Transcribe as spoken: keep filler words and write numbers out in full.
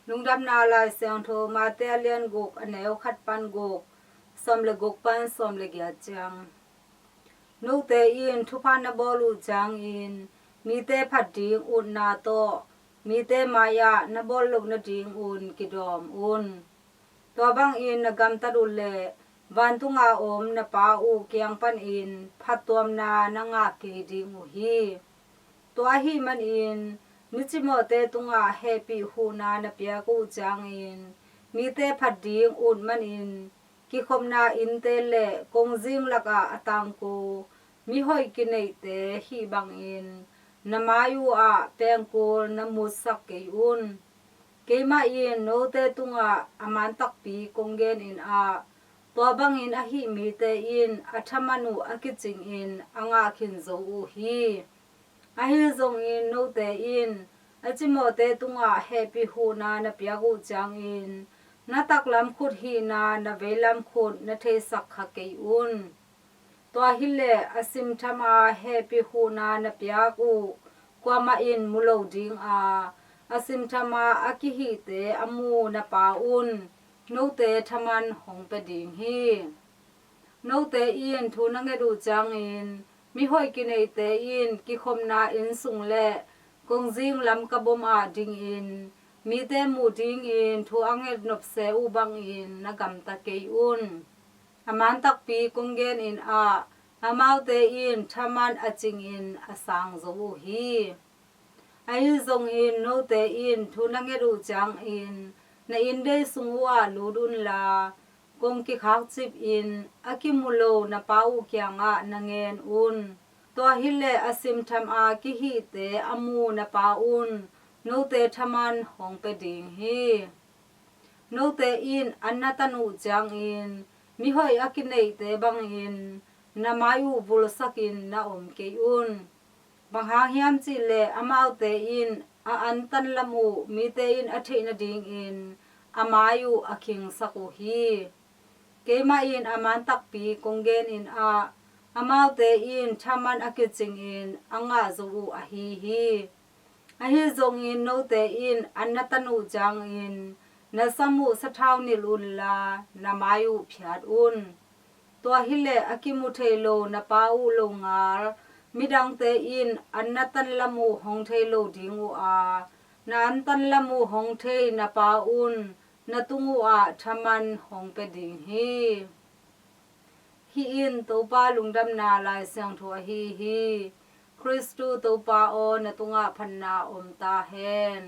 Lungdamna Lai Siangtho Mate a lian guk, a neu khat pan guk, sawm le guk pan sawm le giat ciang. Note in thupha na bawl uh ciangin mite phat ding utna tawh mite mai-ah na bawl loh nadingun kidawm un. Tua bangin na gamtat uh leh vantunga om na Pa uh kiang panin phattuamna na ngah kei ding uh hi. Tua ahih manin micimawhte tungah hehpih huhna na piak uh ciangin mite phat ding ut manin kikhopna innte le kongzing lakah a tangko mihoih kineihte hih bangin na mai uh ah pengkul na mutsak kei un. Keimah in note tungah a man takpi kong genin ah, tua bangin ahih mite in a thaman uh a kicingin a ngah khin zo uh hi. Ahi zongin note in a cimawhte tungah hehpih huhna na piak uh ciangin na taklam khut hihna na veilam khut na theisak kha kei un. Tua hileh a simtham a hehpih huhna na piak uh kuamah in mu lo ding a, a simtham a a kihihte a mu na Pa un note thaman hong pia ding hi. Note in thu na nget uh ciangin mihoih kineihte in kikhopna inn sung le kongzing lam ka bom ah dingin mite muh dingin thu a nget nopse uh bangin na gamta kei un. A man takpi kong genin ah, amaute in thaman a cingin a sang zo uh hi. Ahi zongin note in thu na nget uh ciangin na inndei sung uhah lut unla, kong kikhakcipin a kimu lo na Pa uh kiangah na ngen un. Tua hileh a simtham a kihihte a mu na Pa un note thaman hong pia ding hi. Note in an na tan uh ciangin mihoih a kineihte bangin na mai uh vulsakin na om kei un. Bang hang hiam cihleh amaute in a an tan lam uh mite in a theih nadingin a mai uh a khingsak uh hi. Keimah in a man takpi kong genin ah, amaute in thaman a kicingin a ngah zo uh ahi hi. Ahi zongin note in an na tan uh ciangin na sam uh sathau nilh unla na mai uh phiat un. Tua hileh a kimu thei lo na Pa uh longal midangte in an na tan lam uh hong thei lo ding uh a, na an tan lam uh hong thei na Pa un na tung uhah thaman hong pia ding hi. Hih in Topa Lungdamna Lai Siangtho ahi hi. Khristu Topa aw, na tungah phatna om ta hen.